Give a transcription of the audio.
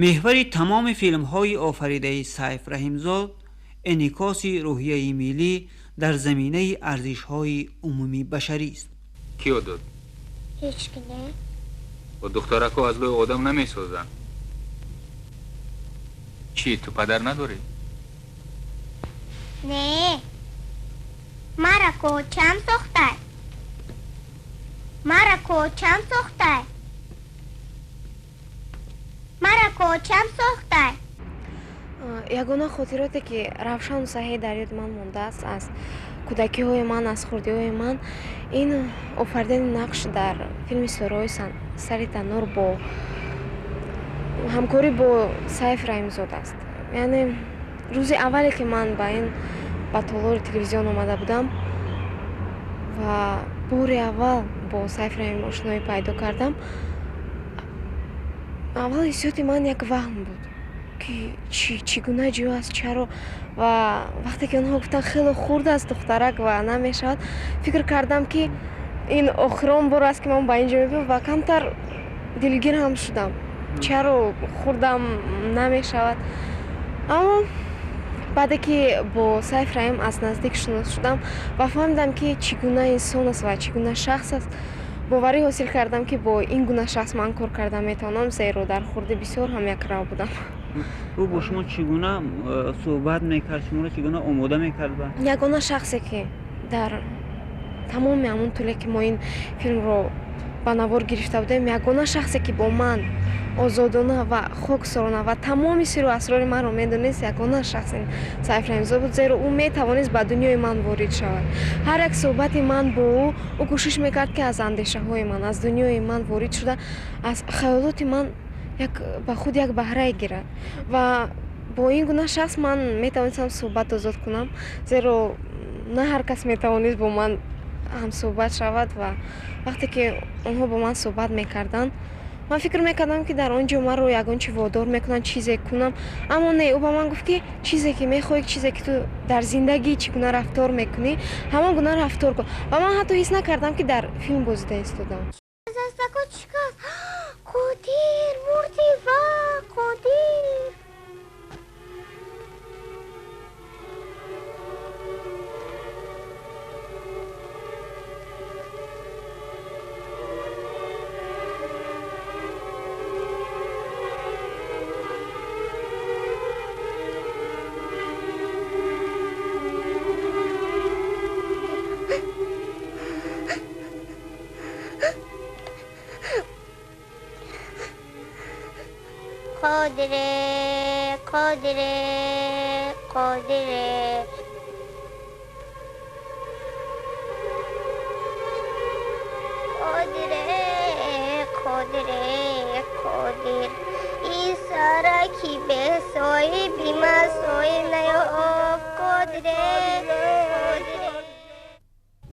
Меҳвари тамоми филмҳои офаридаи Сайф Раҳимзод инъикоси рӯҳияи миллӣ дар заминаи арзишҳои умумии башарист. Киё дод? Ҳеҷ ки не. Бо духтарако аз лӯи одам намесозанд. Чӣ, ту падар надорӣ? Не. Мара кочам сохтай. Мара кочам сохтай. Мара кочам сохтай. Ягона хотироте ки равшану саҳеҳ дар ёди ман мондааст аз кӯдакиҳои ман, аз хурдиҳои ман, ин офаридани нақш дар филми Ситораҳои сари таннур бо ҳамкорӣ бо Сайф Раҳимзод аст. Яъне рӯзи аввале ки ман ба ин ба толори телевизион омада будам ва бори аввал бо Сайф Раҳим ошноӣ пайдо кардам, аввал ҳиссиёти ман як ваҳм буд ки чӣ гуна ҷо аст, чаро. Ва вақте ки онҳо гуфтанд хеле хурд аст духтарак ва намешавад, фикр кардам ки ин охирон бор аст ки ман ба ин ҷо мебиём ва камтар дилгир ҳам шудам, чаро хурдам намешавад. Аммо баъде ки бо Сайф Раҳим аз наздик шинос шудам ва фаҳмидам ки чӣ гуна инсон аст ва чӣ гуна шахс аст, боварӣ ҳосил кардам ки бо ин гуна шахс ман кор карда метавонам, зеро дар хурдӣ бисёр ҳам якрав будам. Ӯ бо шумо чӣ гуна суҳбат мекард, шуморо чӣ гуна омода мекард? Ягона шахсе ки дар тамоми ҳамон тӯле ки мо ин филмро ба навор гирифта будем, ягона шахсе ки бо ман озодона ва хоксорона ва тамоми сиру асрори манро медонист, ягона шахс ин Сайф Раҳимзод буд, зеро ӯ метавонист ба дунёи ман ворид шавад. Ҳар як суҳбати ман бо ӯ, ӯ кӯшиш мекард ки аз андешаҳои ман, аз дунёи ман ворид шуда, аз хаёлоти ман як ба худ як баҳрае гирад. Ва бо ин гуна шахс ман метавонистам суҳбат озод кунам, зеро на ҳар кас метавонист бо ман ҳамсуҳбат шавад. Ва вақте ки онҳо бо ман суҳбат мекарданд, ман фикр мекардам ки дар он ҷо маро ягон чи водор мекунанд, чизе кунам, аммо не, ӯ ба ман гуфт ки чизе ки мехоҳӣ, чизе ки ту дар зиндагӣ чӣ гуна рафтор мекунӣ, ҳамон гуна рафтор кун. Ва ман ҳатто ҳис накардам ки дар филм бозида истодам. Қодир мурди ва Қодир. Қодире, Қодире, Қодире. Қодире, Қодире, Қодир. Ин сара ки бесоҳиби ман соҳиб наёфт. Қодире,